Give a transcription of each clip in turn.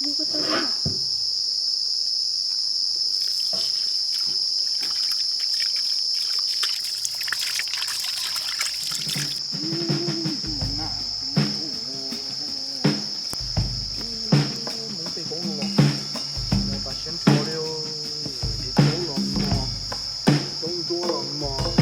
Hmoob tej toob no los, mus tas siab nrho li, tsis toob los mos, toob ntsuab los mos.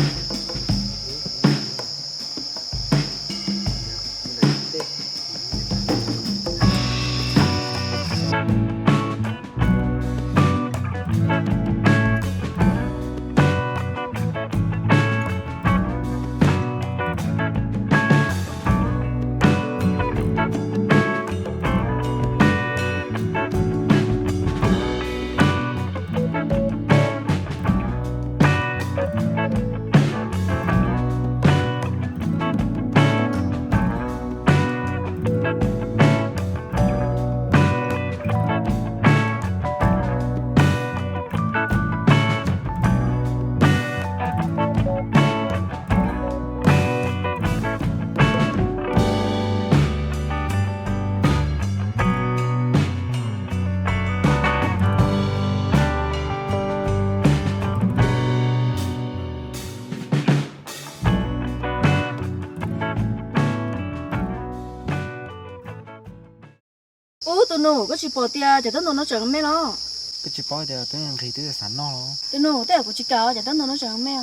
Ub, tus nus, koj tsis pom tias cov taub ntoo no tseem me los? Koj tsis paub tias twb nqhis twb xav noj los? Tus nus, tej zaum kuv tsis kam cov taub ntoo no tseem me.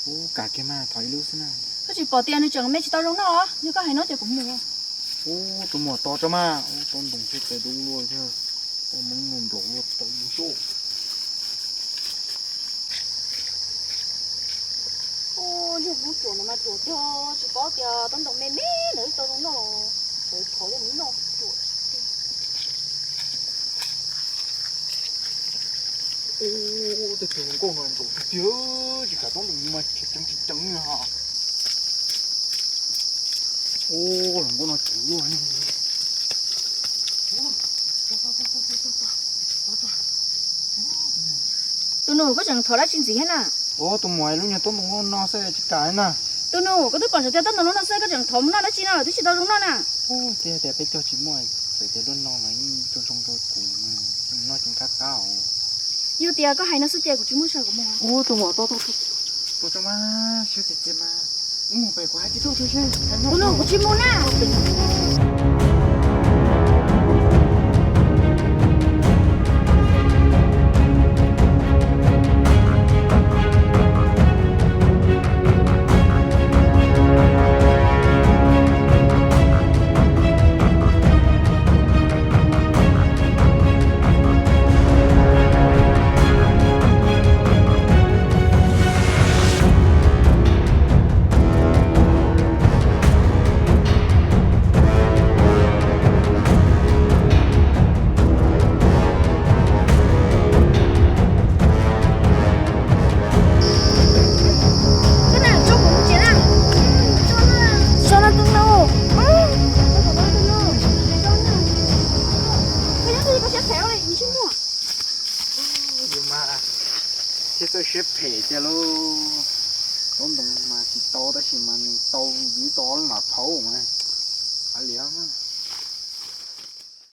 Ub, kam kiag mas, thov ib lub xwb na. Koj tsis pom tias nws tseem me tsis tau zoo noj los? Yog koj hais no ces kuv mus. Ub, tus muam, tos tso mas. Ub, taub ntoo thiab tes dub luaj thiab, ua Hmoob no nplaum luaj tau mus xwb. Ub, yog Hmoob ruam no mas ruam tiag, tsis paub tias taub ntoo me me ntawd tsis tau zoo noj los. Sawv thov yog Hmoob noj ruam. Ub, tej tug hluas nkauj no nplaum tiag tiag, tsis kam taub ntoo mas tsis ceev tsis ceev li hos. Ub, hluas nkauj no ceev luaj ne. Tus nus, koj tseem thov dab tsi ntxiv thiab na? Ub, tus muam, lub nyuag taub ntoo luaj no xwb tsis kam na. Tus nus, koj twb pom tias taub ntoo luaj no xwb koj tseem thov mus noj dab tsi no los twb tsis tau zoo noj na. Ub, tiag tias peb cog tsis muaj, txawm tias luaj no los yeej zoo zoo rau kuv, coj mus noj ceev qab qab os. Yog tias koj hais no xwb ces kuv tsis muaj, kuv mus. Ub, tus muam, tos tos tos mas, siab txias txias mas, wb mus pem kuv hais tsis tuaj tso seb. Tus nus, kuv tsis mus na. Yus mas thiab txawj siab phem tiag lauj. Taub ntoo mas tsis tau tab sis mas nws tau vim tau ob lub mam phauj mas. Hais li